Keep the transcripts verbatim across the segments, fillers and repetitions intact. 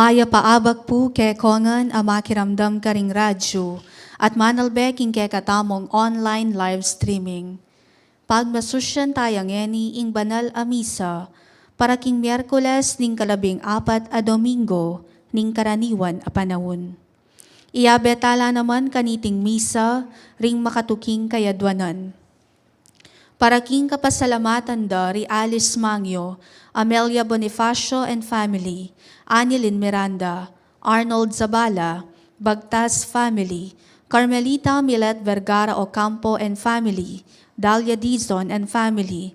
Mayap a abak pu kekongan a makiramdam karing radyu at manalbe king kekatamung online live streaming. Pagmasusyan taya ngeni ing banal a misa para king Miyerkules ning kalabing apat a Domingo ning karaniwan a panaun. Iyabe tala naman kaniting misa ring makatuking kayadwanan. Para king kapasalamatan da ri Alice Mangio, Amelia Bonifacio and family, Anilin Miranda, Arnold Zabala, Bagtas family, Carmelita Milet Vergara Ocampo and family, Dalia Dizon and family,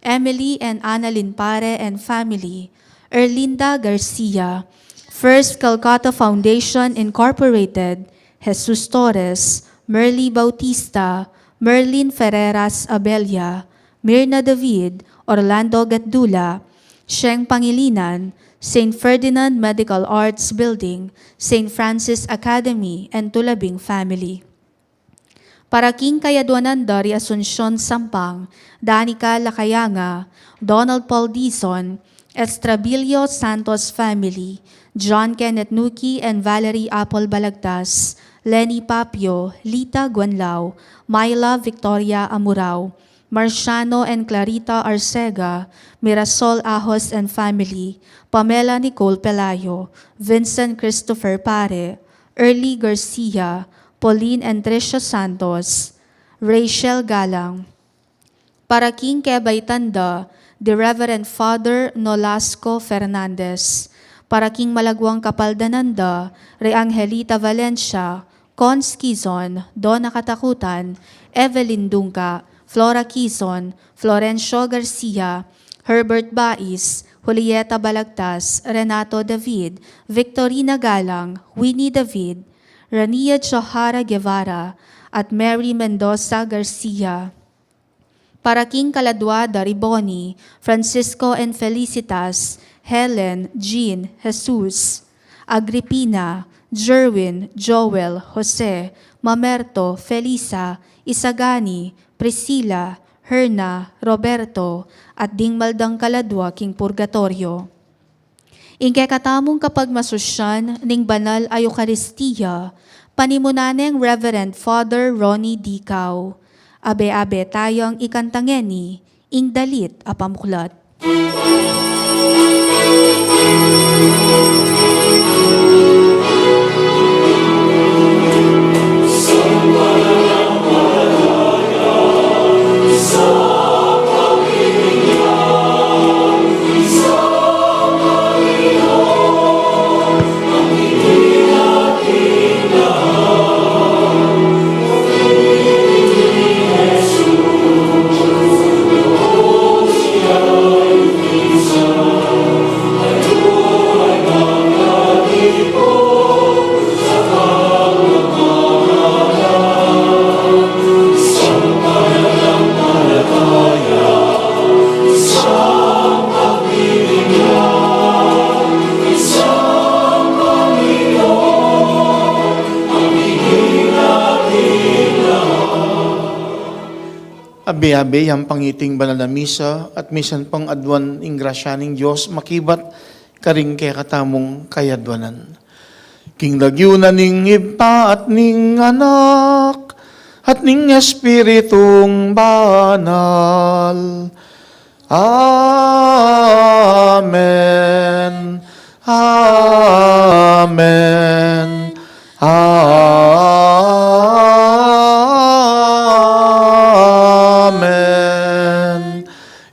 Emily and Annalyn Pare and family, Erlinda Garcia, First Calcutta Foundation Incorporated, Jesus Torres, Merly Bautista, Merlin Ferreras Abella, Mirna David, Orlando Gatdula, Sheng Pangilinan, Saint Ferdinand Medical Arts Building, Saint Francis Academy, and Tulabing family. Para king kayadwanan da ri Asuncion Sampang, Danica Lacayanga, Donald Paul Dizon, Estrabilio Santos family, John Kenneth Nuki and Valerie Apple Balagtas, Lenny Papio, Lita Guanlao, Myla Victoria Amurao, Marciano and Clarita Arcega, Mirasol Ahos and family, Pamela Nicole Pelayo, Vincent Christopher Pare, Early Garcia, Pauline and Tricia Santos, Rachel Galang. Para king kebaitan da, the Reverend Father Nolasco Fernandez. Para king malaguang kapaldanan da, re Angelita Valencia, Cons Quizon, Dona Katakutan, Evelyn Dungca, Flora Quizon, Florencio Garcia, Herbert Bais, Julieta Balagtas, Renato David, Victorina Galang, Winnie David, Rania Johara Guevara, at Mary Mendoza Garcia. Para king kaladua da ri Bonnie, Francisco and Felicitas, Helen, Jean, Jesus, Agripina, Jerwin, Joel, Jose, Mamerto, Felisa, Isagani, Priscila, Herna, Roberto, at ding maldang kaladua king purgatorio. Ing kekatamung kapagmasusyan ning banal a Eukaristia, panimunan neng Reverend Father Ronnie Dicao. Abe-abe tayang ikanta ngeni ing dalit a pamuklat. Abe-abe yang pangiting banal a misa at misan pang aduan ing grasya ning Dios makibat karing kekatamung kayadwanan. King lagyu na ning Ibpa at ning Anak at ning Espiritung Banal. Amen. Amen. Amen.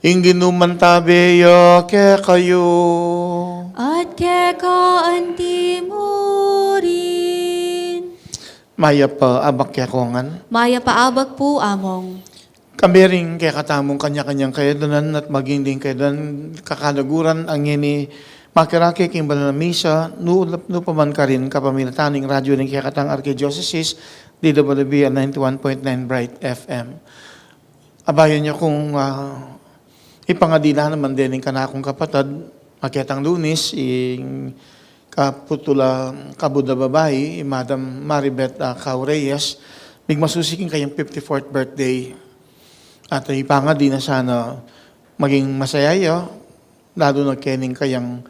Ing Ginu mantabe ya kekayu. At keka anti mu rin. Mayap a abak kekongan. Mayap a abak pu, Among. Kami ring kekatamung kanya-kanyang kayadwanan at maging ding kayadwanan kakanaguran a ngeni makirake king banal a misa, nu, nu pa man karin kapamilatan ning radyu ning kekatang Arkidiosesis, D W B ninety-one point nine Bright F M. Abayan yu kung, ah, ipangadi la naman dening kanakung kapatad, a ketang Lunis, ing kaputula kabud a babai, i Madam Maribeth, ah, Cao Reyes, migmasusi king kayang fifty-fourth birthday. At ipangadi na sana maging masaya ya, lalu na kening kayang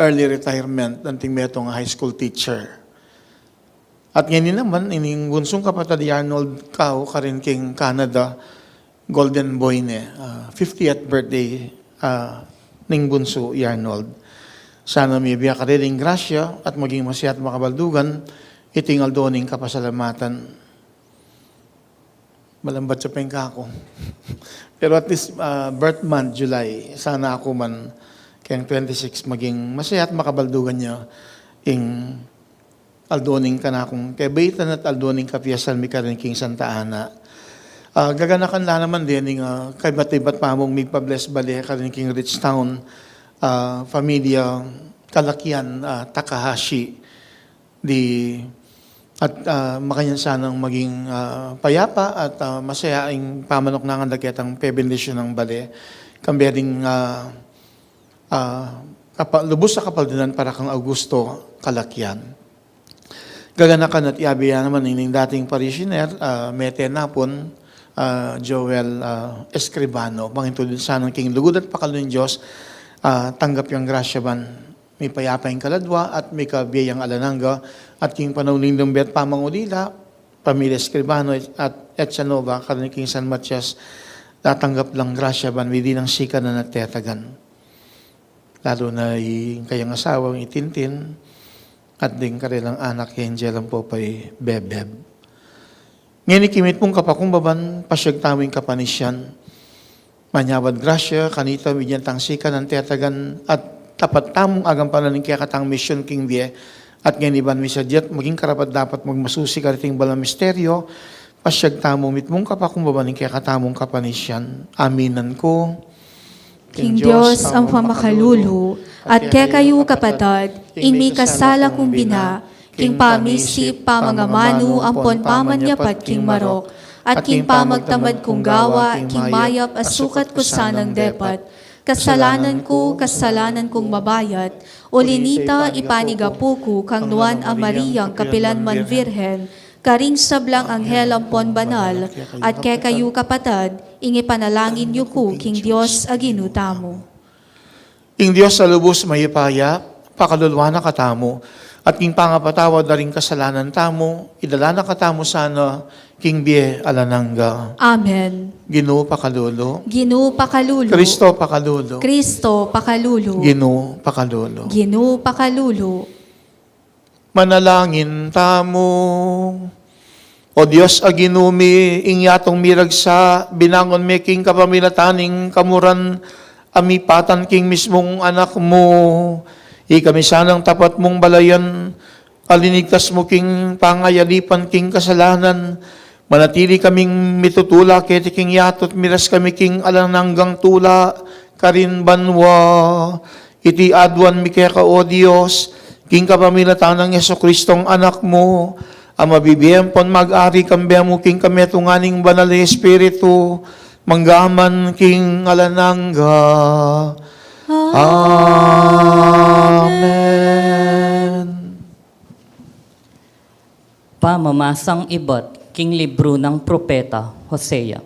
early retirement anting metung a high school teacher. At ngeni naman, ining bunsung kapatad i Arnold Cao, karin king Canada, golden boy ne, ah, fiftieth birthday, ah, ning bunsu i Arnold. Sana mibie kare ding grasya at maging masaya at makabaldugan iting aldo ning kapasalamatan. Malambat ya peng kaku. Pero at least, ah, birth month, July. Sana aku man keng twenty-six maging masaya at makabaldugan ya ing aldo ning kanakung kebaitan at aldo ning kapiasal mi karin king Santa Ana. Ah, gaganakan la naman dening, ah, kaibat-ibat pamung migpa-bless bale karin king Rich Town, ah, familia Kalakian, ah, Takahashi. Di, at, ah, makanyan sanang maging, ah, payapa at, ah, masaya ing pamanuknangan da ketang pebendisyunang bale. Kambe ding, ah, ah, kapa-, lubus a kapaldanan para kang Augusto Kalakian. Gaganakan at iabe ya naman ning dating parishioner, ah, mete na pun, ah, Joel, ah, Escribano. Pangintulid sanang king lugud at pakalulu ning Dios, ah, tanggap yang grasya ban mipayapa ing kaladwa at mikabie yang alang angga, at king panaun ning lumbe at pamangulila, pamilya Escribano at Echanova, karin king San Matias, tatanggap lang grasya ban midi nang sikanan at tetagan. Lalu na ing kayang asawang i Tintin, at ding karelang anak i Angel ampo pay Bebeb. Ngeni king mitmung kapakumbaban, pasyag tamu ing kapanisyan. Manyawad grasya kanita, mibie tang sikanan, tetagan, at tapat tamung agampanan ing kekatang misyon king bie, at ngeni ban misadyat maging karapat-dapat magmasusi kariting balang misteryo, pasyag tamu mitmung kapakumbaban ing kekatamung kapanisyan. Aminan ku. King Dios a mamakalulu, at kekayu kapatad, ing mikasala kung bina, king pamisip, pamangamanu, ampon pamanyapat king marok, at king pamagtamad kung gawa, king mayap a sukat ku sanang depat, kasalanan ku, kasalanan kung mabayat, uli nita ipanigapu ku kang Nuan a Mariang kapilan man Virgen, karing sablang anghel ampon banal, at kekayu kapatad, ing ipanalangin yu ku king Dios a Ginu tamu. Ing Dios a lubus mayupaya, pakaluluan na katamu, at king pangapatawad da ring kasalanan tamu, idala na katamu sana king bie alang angga. Amen. Ginu pakalulu. Ginu pakalulu. Kristo pakalulu. Kristo pakalulu. Ginu pakalulu. Ginu pakalulu. Manalangin tamu. O Dios a Ginu mi, ing yatung miragsa, binangun me king kapamilatan ning kamuran a mipatan king mismung Anak mu. Ikami sanang tapat mung balayan, a linigtas mu king pangayalipan king kasalanan, manatili kaming mitutula keti king yatu at miras kami king alang anggang tula karin banua. Iti aduan mi keka, o Dios, king kapamilatan nang Jesucristong Anak mu, a mabibie ampon mag-ari kambe mu king kametungan ning Banal a Espiritu, mangga man king alang angga. Amen. Pamamasang ibat king libru nang propeta Hosea.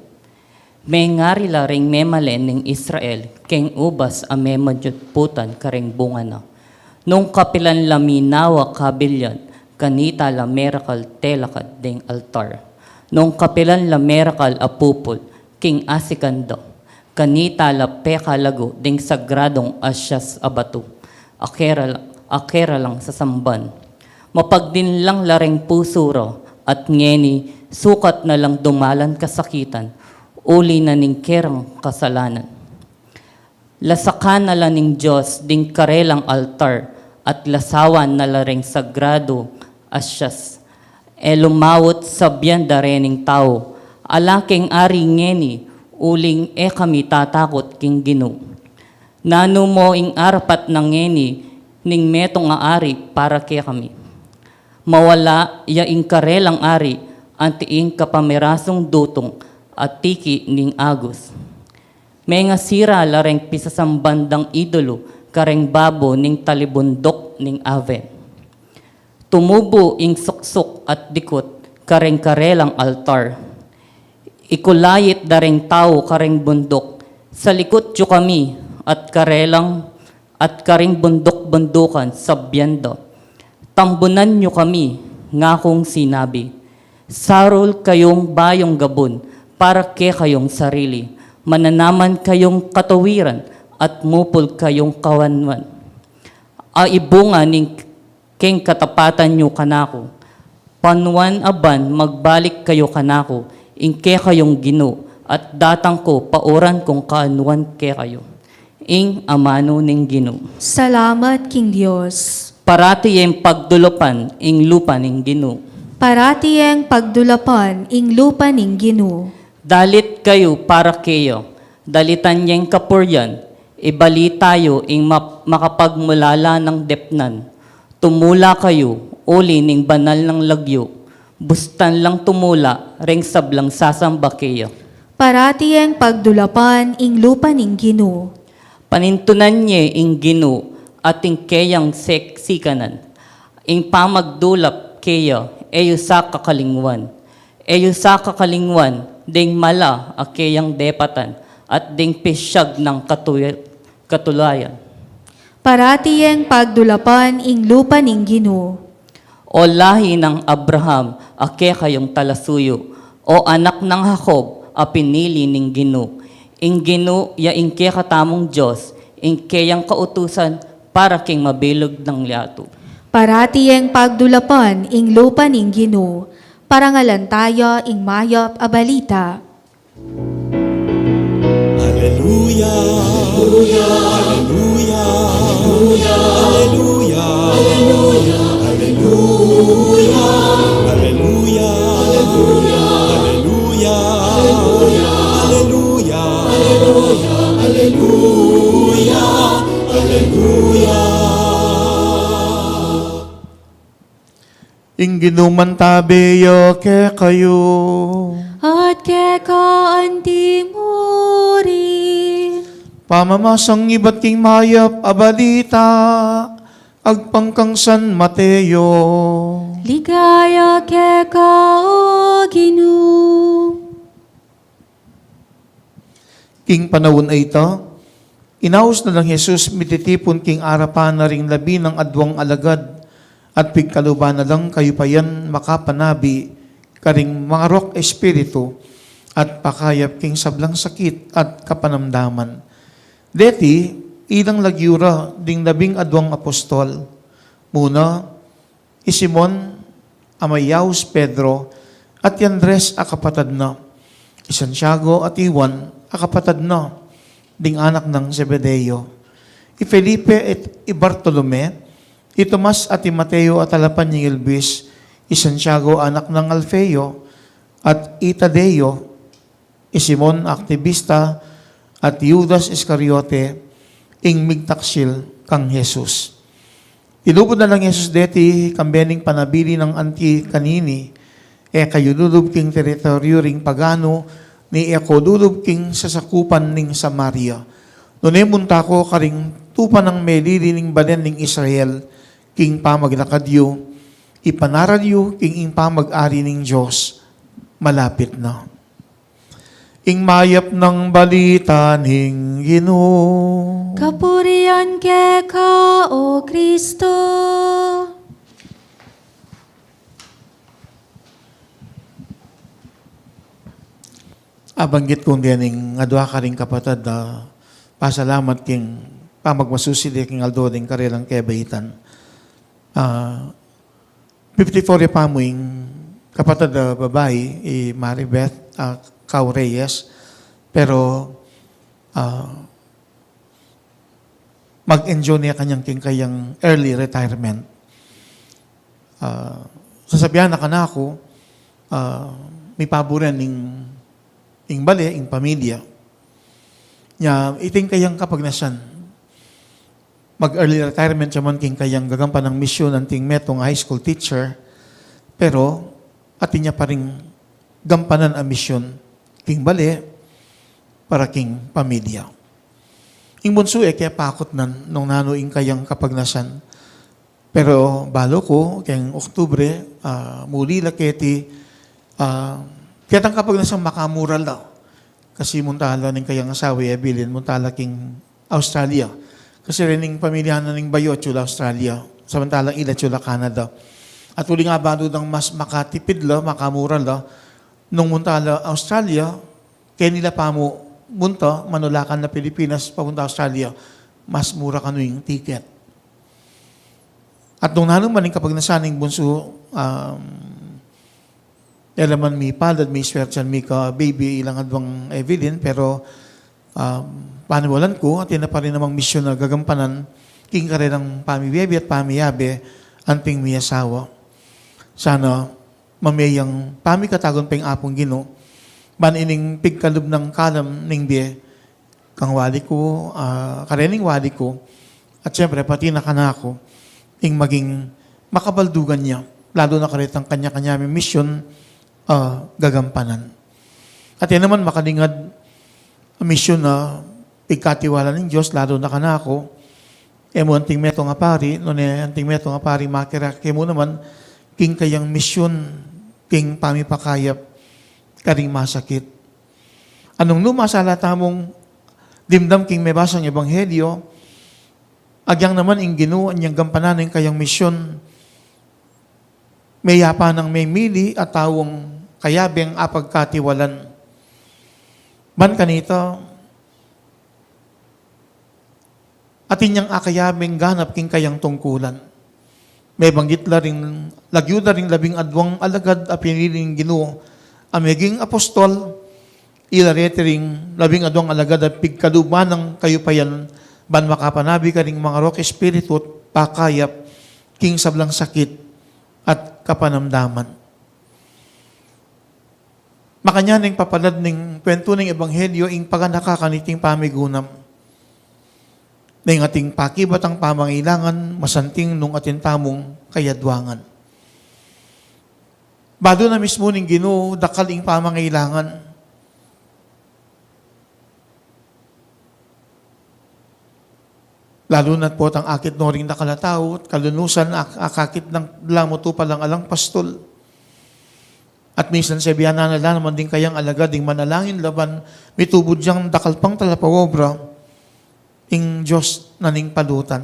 Mengari la ring memalen ning Israel keng ubas a memanyutputan kareng bunga na. Nung kapilan la minawa kabilyan, kanita la merakal telakad deng altar. Nung kapilan la merakal a pupul king asikan da, kanita la pekalagu ding sagradung asyas a batu, a kera, a kera lang sasamban. Mapagdinlang la reng pusu ra, at ngeni sukat na lang dumalan kasakitan, uli na ning kerang kasalanan. Lasakan na la ning Dios ding karelang altar, at lasawan na la reng sagradung asyas. E lumawut sabian da rening tau, ala keng ari ngeni, uling e kami tatakut king Ginu. Nanu mo ing arapat na ngeni ning metung a ari para kekami? Mawala ya ing karelang ari anti ing kapamirasung dutung a tiki ning agus. Mengasira la reng pisasamban dang idulu kareng babo ning talibunduk ning Aven. Tumubu ing suksuk at dikut kareng karelang altar. Ikulait da reng tau kareng bunduk, "Salikut yu kami at karelang at karing bunduk-bundukan sabyan da, "Tambunan yu kami," ngakung sinabi. Sarul kayung bayung gabun para kekayung sarili, mananaman kayung katawiran, at mupul kayung kawanwan. A ibunga ning keng katapatan yu kanaku. Panuan a ban magbalik kayu kanaku ing kekayung Ginu, at datang ku pauran kung kaanuan kekayu. Ing amanu ning Ginu. Salamat king Dios. Parati yang pagdulapan ing lupa ning Ginu. Parati yang pagdulapan ing lupa ning Ginu. Dalit kayu para keya, dalitan yang kapurian, ibalita yu ing map-, makapagmulala nang depnan. Tumula kayu, uli ning banal nang lagyu, bustan lang tumula reng sablang sasamba keya. Parati yang pagdulapan ing lupa ning Ginu. Panintunan ye ing Ginu at ing keyang sek-, sikanan. Ing pamagdulap keya, e yu sa kakalingwan. E yu sa kakalingwan ding mala a keyang depatan at ding pisyag nang katuy-, katulayan. Parati yang pagdulapan ing lupa ning Ginu. O lahi nang Abraham a kekayung talasuyu, o anak nang Jacob a pinili ning Ginu. Ing Ginu ya ing kekatamung Dios, ing keyang kautusan para king mabilug nang yatu. Parati yang pagdulapan ing lupa ning Ginu. Parangalan taya ing mayap a balita. Aleluya, aleluya, aleluya, aleluya, aleluya, aleluya, aleluya, aleluya, aleluya, aleluya. Ing Ginu mantabe ya kekayu. At keka anti mu rin. Pamamasang ibat king mayap a balita agpang kang San Mateo. Ligaya keka, O Ginu. King panaun a ita, inaus na nang Jesus mititipun king arapan na ring labi nang adwang alagad, at pigkaluban na lang kayupayan makapanabi karing mangarok espiritu, at pakayap king sablang sakit at kapanamdaman. Deti, ilang lagyu ra ding labing adwang apostol. Muna, i Simon a mayaus Pedro, at i Andres a kapatad na, i Santiago at i Juan a kapatad na, ding anak nang Zebedeo, i Felipe at i Bartolome, i Tomas at i Mateo a talapan ning Elbis, i Santiago anak nang Alfeo, at i Tadeo, i Simon aktibista, at i Judas Iscariote, ing migtaksil kang Jesus. Tinubud na nang Jesus deti kambe ning panabilin nang anti kanini, e kayu lulub king teritoryu ring paganu, ni e ko lulub king sasakupan ning Samaria. Nune munta ko karing tupa nang melili ning balen ning Israel, king pamaglakad yu, ipanaral yu king ing pamag-ari ning Dios malapit na. Ing mayap nang balita ning Ginu. Kapurian keka, O Kristo. Abanggit kung dening adwa karing kapatad a pasalamat king pamagmasusi de king aldo ding karelang kebaitan. Ah, fifty-four ya pamu ing kapatad a babai, i Maribeth, ah, Cau Reyes. Pero, ah, mag-enjoy ne kanyang king kayang early retirement. Ah, sasabian na kanaku, ah, mipaburen ing, ing bale, ing pamilya. Nya, iting kayang kapagnasan, mag-early retirement ya man king kayang gagampanan a misyun anting metung high school teacher, pero atin ya pa ring gampanan a misyun king bale para king pamilya. Ing bunsu e ke pakutnan nung nanu ing kayang kapagnasan. Pero balu ku, keng Oktubre, ah, muli la keti, ah, ketang kapagnasan makamural da. Kasi munta la ning kayang asawa, i Evelyn, munta la king Australia. Kasi rening pamilya na ning bayu atyu la Australia, samantalang ila atyu la Canada. At uling abalu dang mas makatipid la, makamura la, nung munta la Australia, keni la pamu munta, manulakan la Pilipinas, papunta Australia, mas mura kanu ing tiket. At nung nanu man ing kapagnasan ning bunsu, um, e la man mipalad, miswertihan mika baby ilang adwang Evelyn, pero, um, paniwalan ku, atin na pa rin namang misyun a gagampanan, king karelang pamibebe at pamiyabe, anting miyasawa. Sana, mamie yang pamikatagun peng Apung Ginu, ban ining pigkalub nang kalam ning bie, kang wali ku, ah, karening wali ku, at siyempre, pati na kanaku, ing maging makabaldugan ya, lalu na karetang kanya-kanya ming misyun, ah, gagampanan. At yan naman, makalingad a misyun a pigkatiwala ning Dios, lalu na kanaku, e mu anting metung a pari, nune anting metung a pari, makirake mu naman, king kayang misyun, king pamipakayap, karing masakit. Anung nu masala tamung dimdam king mebasang ebanghelyo, agyang naman ing Ginu, anyang gampanan ing kayang misyun, meyapa nang memili a taung kayabeng apagkatiwalan. Ban kanita, atin yang akayabeng ganap king kayang tungkulan. Mebanggit la ring, lagyu da ring labing adwang alagad a pinili ning Ginu a meging apostol, ila reti ring labing adwang alagad a pigkaluban nang kayupayan, ban makapanabi karing mangarok espiritu at pakayap king sablang sakit at kapanamdaman. Makanyan ing papalad ning kwentu ning ebanghelyo ing paganaka kaniting pamigunam. Ning ating pakibatang pamangailangan, masanting nung atin tamung kayadwangan. Balu na mismu ning Ginu, dakal ing pamangailangan. Lalu na't potang akit no ring dakal a tau, at kalunusan ak-, akakit nang lamu tu palang alang pastol. At minsan sebianan na la naman ding kayang alagad ding manalangin la ban mitubud yang dakal pang talapaobra, ing Dios na ning palutan.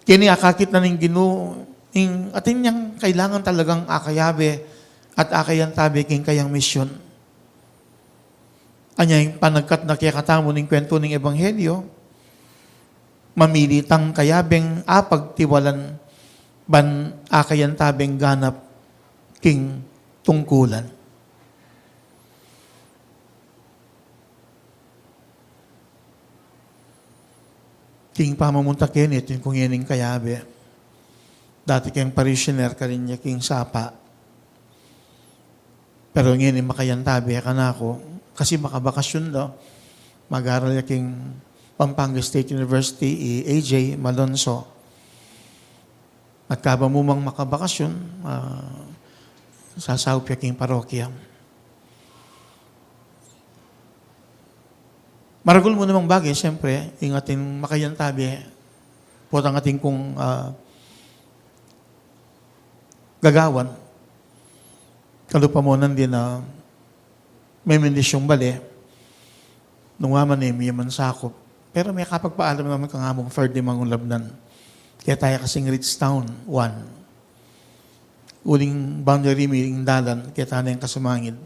Keni akakit na ning Ginu, ing atin yang kailangan talagang akayabe at akayantabe king kayang misyun. Anya ing panagkat na kekatamu ning kwentu ning ebanghelyo, mamili tang kayabeng apagtiwalan ban akayantabeng ganap king tungkulan. King pamamunta keni, atin ku ngening kayabe. Dati keng parishioner, karin ya king sapa. Pero ngeni makayantabe ya kanaku, kasi makabakasyun la, mag-aral ya king Pampanga State University, i A J Malonzo. At kaba mu mang makabakasyun, ah, sasaup ya king parokya. Maragul mu namang bage, siyempre, ing atin makayantabe, potang atin kung, ah, gagawan. Kalupa mu nandin a memendisyung bale, nung wa man e, mie man sakup. Pero mekapagpaalam naman kang Among Ferdie Mangulabnan. Keta ya kasing Ridgetown, one. Uling boundary mi ring dalan, keta ne ing kasumangid.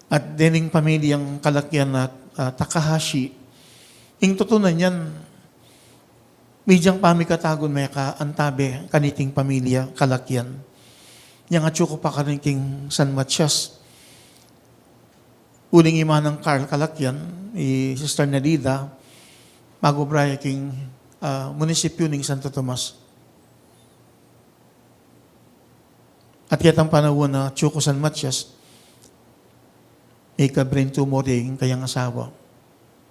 At dening pamilyang Kalakyan at, ah, Takahashi, ing tutunan yan, midyang pamikatagun meka antabe kaniting pamilya Kalakyan. Yang atyu ku pa karin king San Matias, uling i manang Carl Kalakyan, i Sister Nelida, mag-obra ya king, ah, munisipyu ning Santo Tomas. At ketang panaun a atyu ku San Matias, mika-brain tumor ya ing kayang asawa,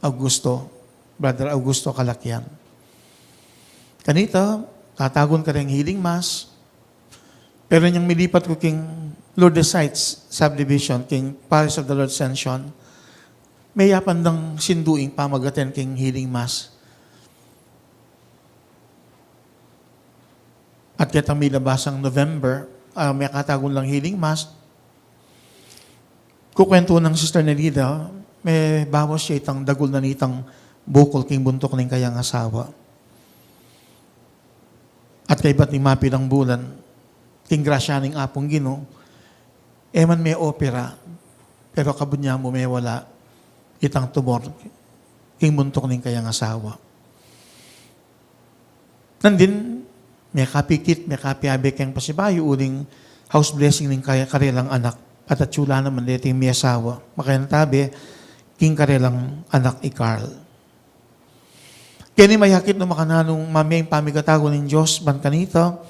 Augusto, Brother Augusto Kalakyan. Kanita, tatagun kareng healing mass, pero inyang milipat ku king Lourdes Heights Subdivision, king Parish of the Lord Ascension, meyapan dang sindu ing pamag-attend king healing mass. At ketang milabasang November, ah, mekatagun lang healing mass. Kukwentu nang Sister Nelida, mebawas ya itang dagul na nitang bukul king buntuk ning kayang asawa. At kaybat ning mapilang bulan, king grasya ning Apung Ginu, e man me-opera, pero kabud nya mu mewala itang tumor king buntuk ning kayang asawa. Nandin, mekapikit, mekapiabe keng pasibayu uling house blessing ning kaya karelang anak. At atsu la naman deting miasawa, makayantabe king karelang anak i Carl. Keni mayakit no makananu ing pamigatagu ning Dios ban kanita,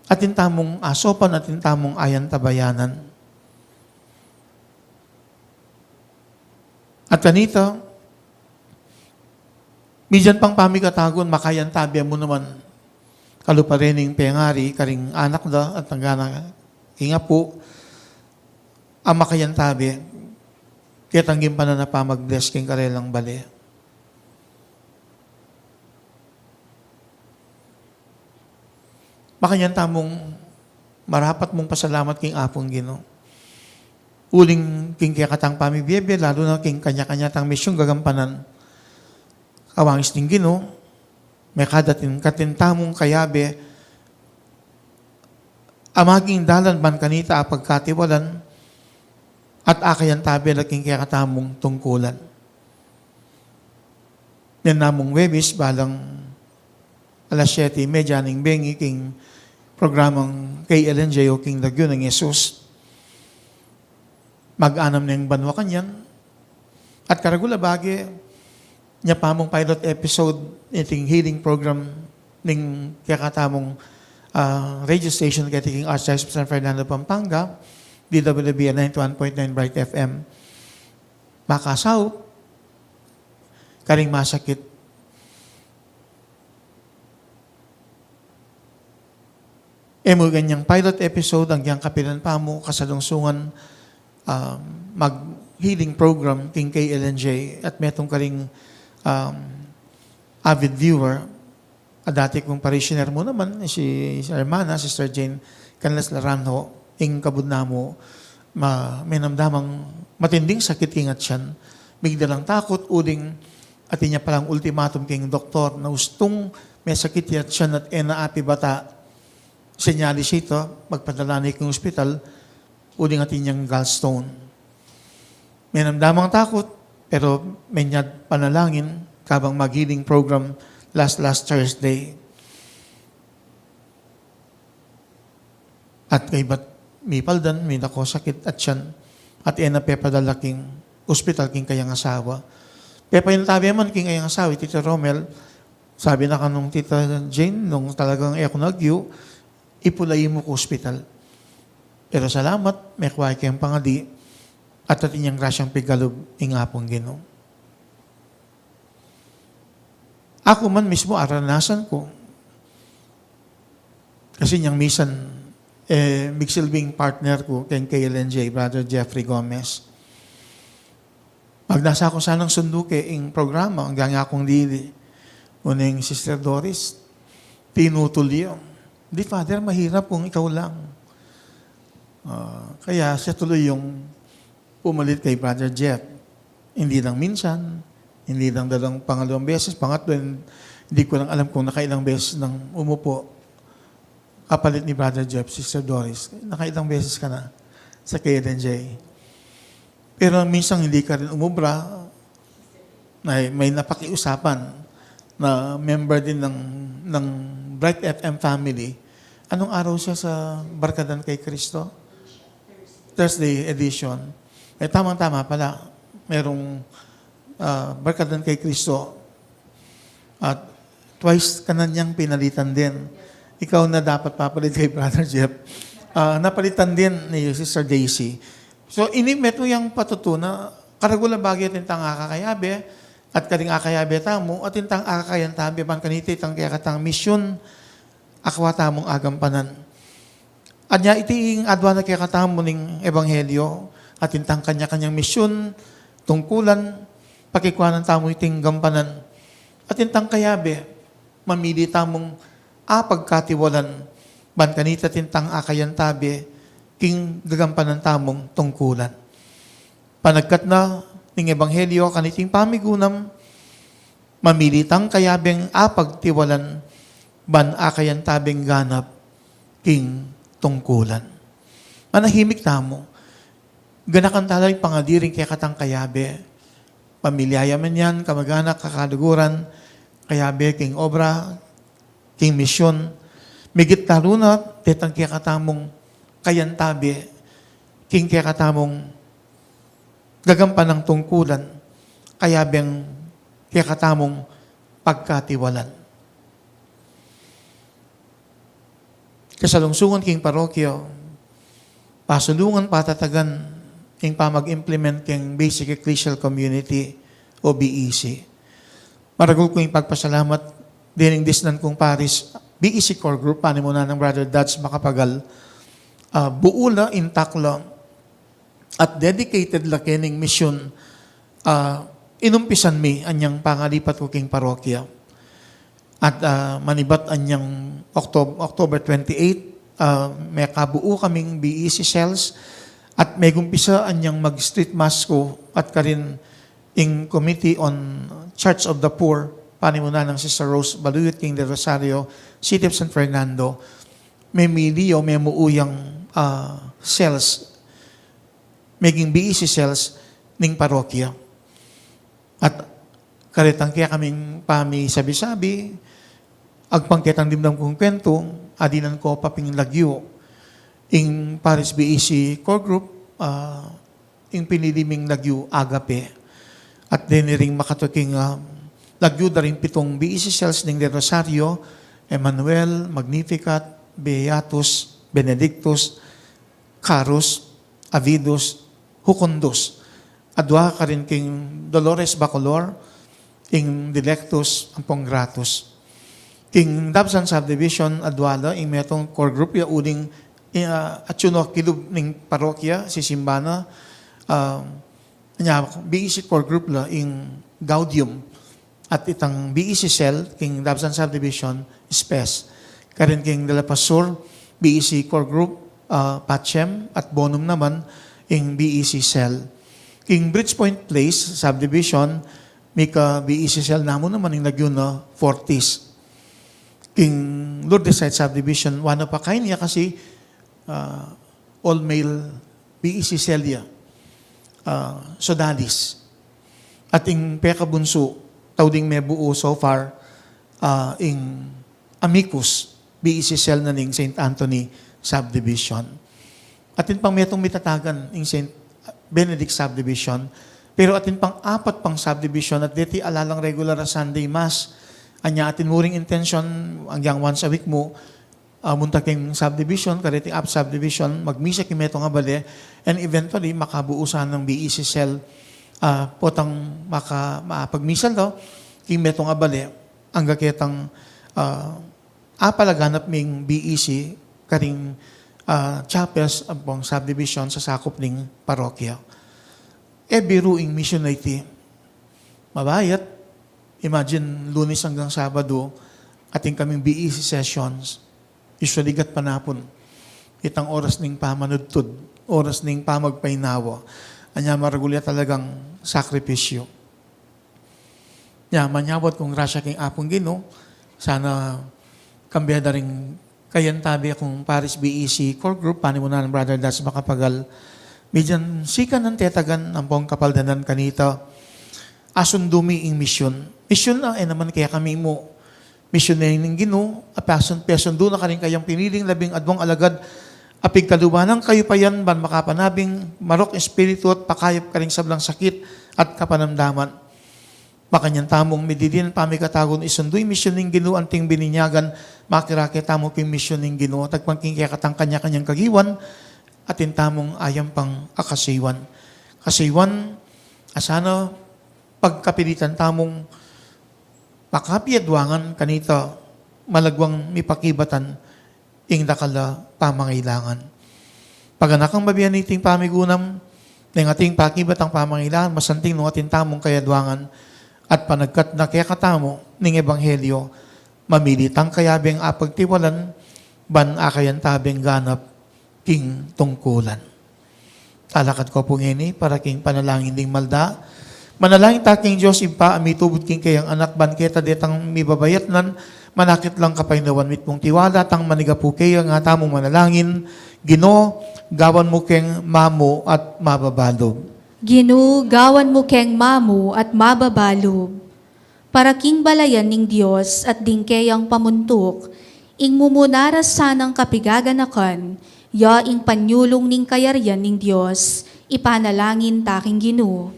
atin tamung asopan, atin tamung ayantabayanan. At kanita, misan pang pamigatagun, makayantabe mu naman kalupa rening pengari karing anak da at anggana king apu, a makayantabe ketang gimpanan a pamag-bless king karelang bale. Makanyan tamung marapat mung pasalamat king Apung Ginu. Uling king kekatang pamibiebe, lalu na king kanya-kanya tang misyun gagampanan. Kawangis ning Ginu, mekada atin katin tamung kayabe a maging dalan ban kanita a pagkatiwalan at akayantabe la king kekatamung tungkulan. Nen namung Webis, balang alas siyete y media ning bengi king programang K L N J o king Lagyu nang Jesus. Mag-anam neng banua kanyan. At karagul a bage, nya pa mung pilot episode iting healing program ning kekatamung, ah, radio station keti king Archdiocese of San Fernando, Pampanga, D W B N ninety-one point nine Bright F M. Makasaup karing masakit. E mu kanyang pilot episode, agyang kapilan pa mu kasalungsungan, um, mag-healing program king K L N J at metung karing, um, avid viewer, a dati kung parishioner mu naman, si Hermana, Sister Jane Canlas Laranjo, ing kabud na mu, ma-, menamdamang matinding sakit king atyan, migdalang takut, uling atin ya palang ultimatum king doktor na ustung mesakit ya atyan at e na apibata, senyalis ita, magpadala ne king ospital, uling atin yang gallstone. Menamdamang takut, pero menyad panalangin kabang mag-healing program last, last Thursday. At kaybat mipaldan, minako sakit atyan, at e na pepadala king ospital king kayang asawa. Pepayantabe man king kayang asawa, Tito Romel, sabi na kanung Tita Jane, nung talagang e ku na agyu, ipulayi mu ku ospital. Pero salamat, mekua keng pangadi, at atin yang grasyang pigalub ing Apung Ginu. Aku man mismu aranasan ku. Kasi nyang misan, eh, migsilbing partner ku keng K L N J, Brother Jeffrey Gomez. Magnasa ku sanang sunduke ing programa, agyang akung dili. Nune ing Sister Doris, tinutul ya. Di, Father, mahirap kung ikaw lang. Ah, kaya siya tuloy yung pumalit kay Brother Jeff. Hindi lang minsan, hindi lang dalawang, pangalawang beses, pangatlo, hindi ko lang alam kung nakailang beses nang umupo. Kapalit ni Brother Jeff, Sister Doris, nakailang beses ka na sa K L N J. Pero minsan hindi ka rin umubra. May, may napakiusapan na member din ng, ng Bright F M family. Anong araw siya sa Barkadan kay Kristo? Thursday edition. Eh, tamang-tama pala. Merong, ah, Barkadan kay Kristo. At twice ka na niyang pinalitan din. Ikaw na dapat papalit kay Brother Jeff. Ah, napalitan din ni Sister Daisy. So, ini metung yang patutunan, karagul a bage atin tang akakayabe, at karing akayabe tamu, atin tang akakayantabe, ban kanita itang kekatang misyun, akwa tamung agampanan. Anya iti ing adwa na kekatamu ning ebanghelyo, atin tang kanya-kanyang misyun, tungkulan, pakikuanan tamu iting gampanan. Atin tang kayabe, mamili tamung apagkatiwalan, ban kanita atin tang akayantabe, king gagampanan tamung tungkulan. Panagkat na ning ebanghelyo kaniting pamigunam, Mamili tang kayabeng apagtiwalan, ban akayan tabeng ganap king tungkulan. Manahimik tamu. Ganakan tala ing pangadiring kekatang kayabe. Pamilya ya man yan, kamaganak, kakaluguran, kayabe king obra, king misyun, migit lalu na detang kekatamung kayantabe, king kekatamung gagampanang tungkulan, kayabeng kekatamung pagkatiwalan. Kasalungsungan king parokya, pasulungan patatagan ing pamag-implement king Basic Ecclesial Community o B E C. Maragul kung ipagpasalamat dening disnan kung parish B E C Core Group, panimunan nang Brother Dodge Macapagal, ah, buu la, intact la, at dedicated la kening misyun, ah, inumpisan mi anyang pangalipat ku king parokya. At, ah, manibat anyang Octob-, October twenty-eight, ah, mekabuu kaming B E C cells at megumpisa anyang mag-street mass ku at karin ing Committee on Church of the Poor, panimunan nang Sister Rose Baluyot king Del Rosario, City of San Fernando, memili o memuu yang, ah, cells, meging B E C cells ning parokya. At karetang kekaming pamisabi-sabi, agpang ketang dimdam kung kuwentu, adinan ku pa pin lagyu ing Parish B E C Core Group, ah, ing pinili ming lagyu, Agape. At deni ring makatuking, ah, lagyu da ring pitung B E C cells ning Del Rosario, Emmanuel, Magnificat, Beatus, Benedictus, Carus, Avidus, Jucundus. Adua karin king Dolores Bacolor, ing Dilectus, ampong Gratus. King Dabsan Subdivision, adua la ing metung core group ya uling, ah, atyu no kilub ning parokya, sisimba na, ah, nya, B E C core group la ing Gaudium. At itang B E C cell king Dabsan Subdivision, Spes. Karin king De La Paz Sur, B E C core group, ah, Pacem at Bonum naman ing B E C cell. King Bridgepoint Place Subdivision, mika B E C cell namu naman ing lagyu na, Fortis. King Lourdes Heights Subdivision, one of a kind ya kasi, ah, all male B E C cell ya, ah, Sodalice. At ing pekabunsu, tau ding mebuo so far, ah, ing Amicus, B E C cell na ning Saint Anthony Subdivision. Atin pang metung mitatagan ing Saint Benedict Subdivision, pero atin pang apat pang subdivision at deti ala lang regular a Sunday Mass. Anya atin mu ring intention, agyang once a week mu, ah, munta king subdivision, kareting apat subdivision, magmisa king metung a bale, and eventually, makabuo sanang B E C cell, ah, potang maka-, makapagmisa la king metung a bale, angga ketang, ah, apalaganap ming B E C karing, ah, chapels ampong subdivision sasakup ning parokya. E biru ing misyun a iti. Mabayat, imagine, Lunes anggang Sabado, atin kaming B E C sessions. Usually, gatpanapun. Itang oras ning pamanudtud, oras ning pamagpainawa. Anya maragul ya talagang sakripisyu. Nya, manyawad kung grasya king Apung Ginu, sana kambe da ring kayantabe kung Parish B E C Core Group, panimunan nang Brother Dodge Macapagal. Medyang sikan nang tetagan ampong kapaldanan kanita. Asundu mi ing misyun. Misyun na, e naman kekami mu. Misyun na ning Ginu, a pesun-, pesundu na karing kayang piniling labing adwang alagad, a pigkaluban nang kayupayan ban makapanabing marok espiritu at pakayap karing sablang sakit at kapanamdaman. Makanyan tamung mididinan pamikatagun isundu ing misyun ning Ginu anting bininyagan, makirake tamu king misyun ning Ginu, tagpang king kekatang kanya-kanyang kagiwan, atin tamung ayam pang akasiwan. Kasiwan, a sana pagkapilitan tamung makapiadwangan kanita malagwang mipakibatan ing dakal a pamangailangan. Paganakang mabian iting pamigunam, neng ating pakibatang pamangailangan, masanting nung atin tamung kayadwangan, at panagkat na kekatamu ning ebanghelyo, mamili tang kayabeng apagtiwalan, ban akayan tabeng ganap king tungkulan. Talakad ko pu ngeni para king panalangin ding malda. Manalangin ta king Dios Ibpa a mitubud king keyang Anak ban keta detang mibabayatnan, manakit lang kapaynawan. Mitmung tiwala tang manigapu keya, nga tamung manalangin, Ginu, gawan mu keng mamu at mababalub. Ginu, gawan mu keng mamu at mababalub. Para king balayan ning Dios at ding keyang pamuntuk, ing mumuna ra sanang kapigaganakan, ya ing panyulung ning kayarian ning Dios, ipanalangin ta king Ginu.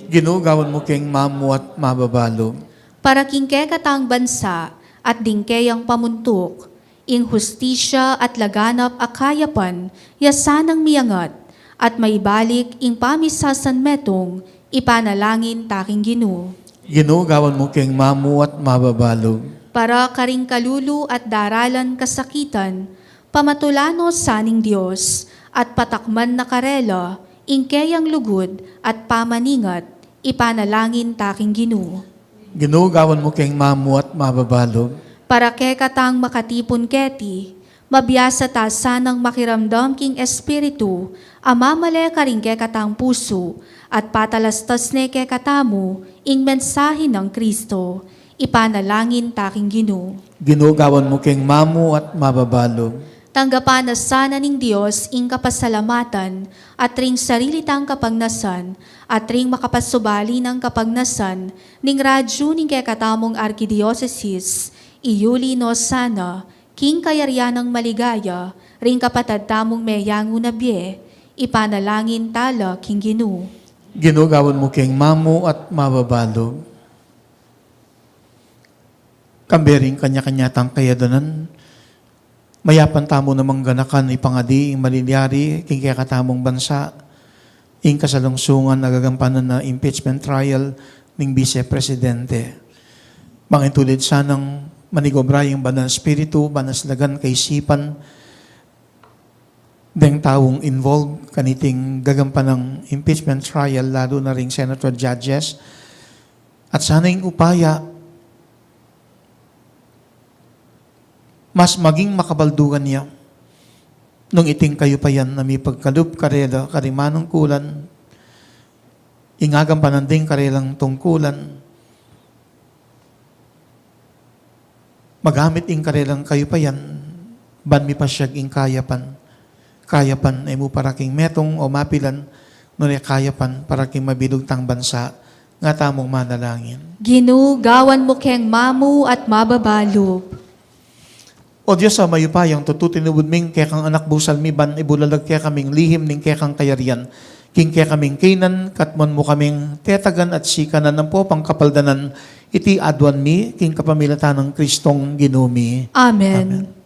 Ginu, gawan mu keng mamu at mababalub. Para king kekatang bansa at ding keyang pamuntuk, ing hustisya at laganap a kayapan, ya sanang miangat, at maibalik ing pamisasanmetung, ipanalangin ta king Ginu. Ginu, gawan mu keng mamu at mababalub. Para karing kalulu at daralan kasakitan, pamatula no sa ning Dios, at patakman na karela ing keyang lugud at pamaningat, ipanalangin ta king Ginu. Ginu, gawan mu keng mamu at mababalub. Para kekatang makatipun keti, mabiasa ta sanang makiramdam king Espiritu a mamale karing kekatang pusu, at patalastas ne kekatamu ing mensahe nang Kristo, ipanalangin ta king Ginu. Ginu, gawan mu keng mamu at mababalub. Tanggapan na sana ning Dios ing kapasalamatan, at ring sarili tang kapagnasan, at ring makapasubali nang kapagnasan ning radyu ning kekatamung arkidiosesis, iyuli no sana king kayarian nang maligaya ring kapatad tamung meyangu na bie, ipanalangin ta la king Ginu. Ginu, gawan mu keng mamu at mababalub. Kambe ring kanya-kanya tang kayadanan, mayapan tamu namang ganakan ipangadi ing malilyari king kekatamung bansa, ing kasalungsungan a gagampanan na impeachment trial ning Bise Presidente. Mangintulid sanang manigobra ing Banal Espiritu, ban aslagan kaisipan deng taung involved kaniting gagampanang impeachment trial, lalu na ring senator judges, at sana ing upaya mas maging makabaldugan ya nung iting kayupayan a mipagkalub karela karing manungkulan, ing agampanan ding karelang tungkulan, magamit ing karelang kayupayan ban mipasyag ing kayapan. Kayapan e mu para king metung o mapilan, nune kayapan para king mabilug tang bansa. Nga tamung manalangin. Ginu, gawan mu keng mamu at mababalub. O Dios a mayupayang tutu, tinubud ming kekang Anak busal mi ban ibulalag kekaming lihim ning kekang kayarian king kekaming kaynan, katmuan mu kaming tetagan at sikanan ampo pangkapaldanan. Iti aduan mi king kapamilatan nang Kristong Ginu mi. Amen. Amen.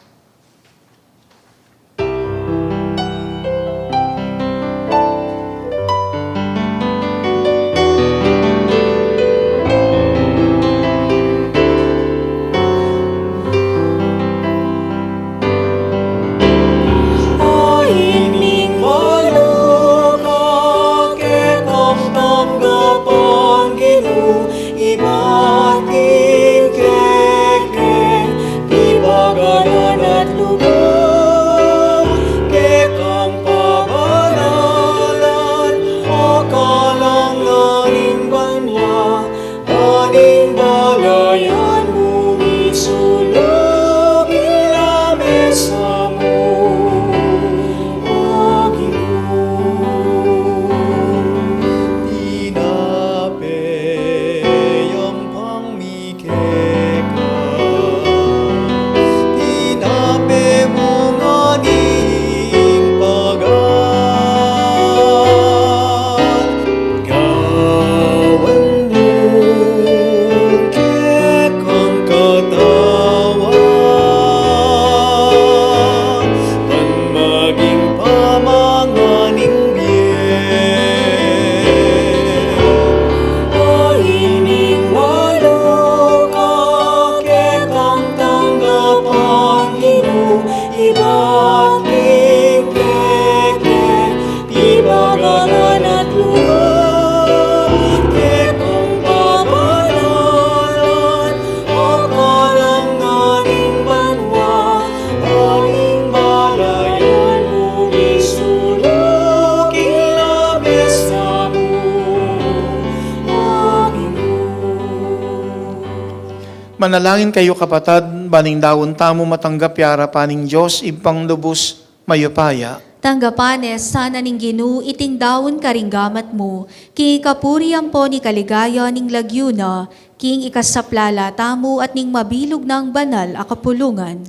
Manalangin kayu, kapatad, ban ing daun tamu matanggap ya arapan ning Dios Ibpang lubus mayupaya. Tanggapan ne sana ning Ginu iting daun karing gamat mu, king ikapuri ampon ikaligaya ning lagyu na, king ikasaplala tamu at ning mabilug nang banal a kapulungan.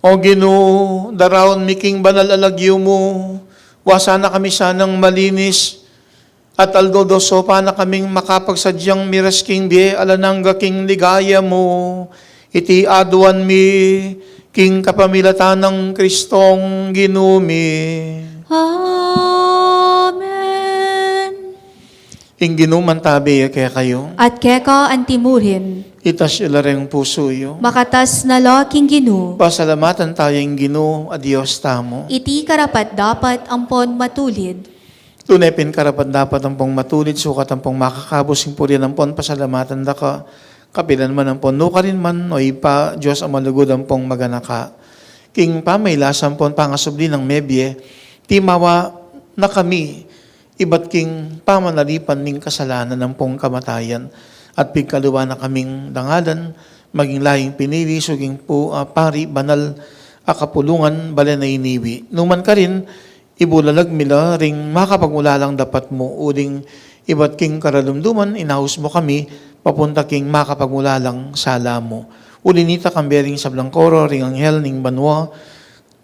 O Ginu, daraun mi king banal a lagyu mu, wa sana kami sanang malinis, at aldo-aldo saupan na kaming makapagsadyang miras king bie alang angga king ligaya mu. Iti aduan mi king kapamilatan nang Kristong Ginu mi. Amen. Ing Ginu mantabi ya kekayu. At keka antimurin. Itas yu la ring pusu yu. Makatas na la king Ginu. Pasalamatan taya ing Ginu a Dios tamu. Iti karapat-dapat ampon matulid. Tune pin karapat-dapat ampong matulid, sukat ampong makakabus ing purian ampon pasalamatan da ka, kapilan man ampon nukarin man, o Ibpa, Dios a malugud ampong maganaka. King pamailas ampon pangasubli nang mebie, timawa na kami ibat king pamanalipan ning kasalanan ampong kamatayan, at pigkaluan na kaming dangalan maging laying pinili, suging pu-, ah, pari, banal a kapulungan, balen a iniwi. Numan karin, ibulalag mi la ring makapagmulalang dapat mu, uling ibat king karalumduman, inaus mu kami papunta king makapagmulalang sala mu. Uli nita, kambe ring sablang koro ring anghel ning banua,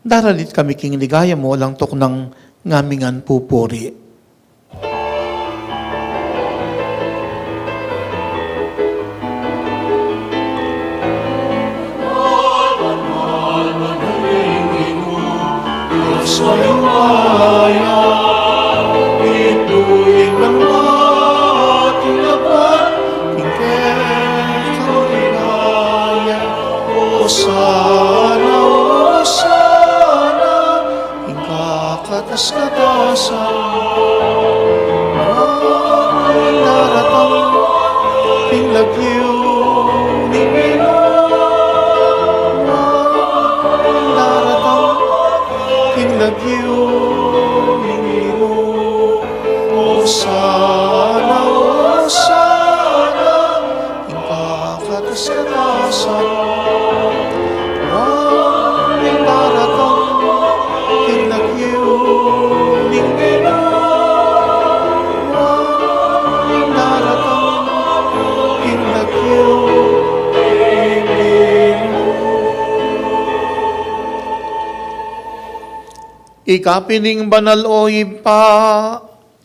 daralit kami king ligaya mu alang tuknang ngamingan pupuri. Osana, Osana, ing kakatas-katasan. Daratang king lagyu ning Ginu. Daratang king lagyu ning Ginu. Osana, Osana, ing kakatas-katasan. Ing daratang king lagyu ning Ginu. Ing daratang king lagyu ning Ginu. Ika pin ing banal, o Ibpa,